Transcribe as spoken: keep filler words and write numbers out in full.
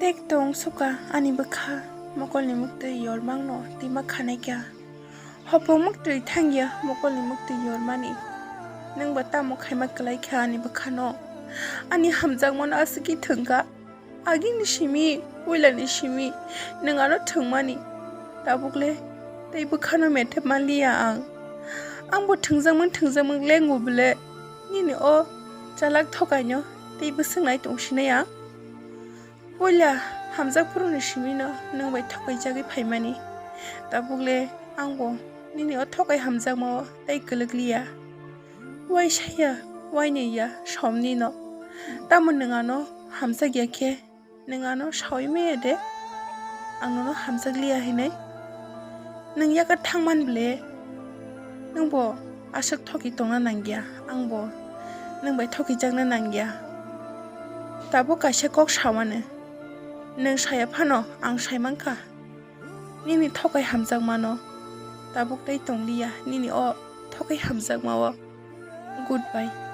Tek tong suka ani bwkha, mokolni muktwi yormangno tima khanaikha. Hopong muktwi thangya mokolni muktwi yormani. Nwngba tamo khaima kwlaikha ani bwkhano? Ani hamjakmano aswkhe thwngkha. Agini simi, puilani simi, nwng ano thwngmani. Tabukle tei bwkhano methep manliya ang. Angbo thwngjakmung thwngjakmung lengo bwle. Nini o chalak thokaino tei bwswk nai tongsinai ang. Puila hamjak phuruni simino nwng bai thokaijagwi phaimani. Tabukle angbo nini o thokai hamjakmao tei kwlwkliya. Waisaya, wainaiya somnino. Tamo nwng ano hamjakya khe, nwng ano saui maya de, ang nono hamjakliya hinwi. Nwng yakar thangman bwle, nwngbo aswk thoki tongna nangya, angbo nwng bai thokijakna nangya. Tabuk kaisa kok samano, nwng saya phano ang saimankha. Nini thokai hamjakmano tabuk tei tongliya, nini o thokai hamjakmao. Goodbye.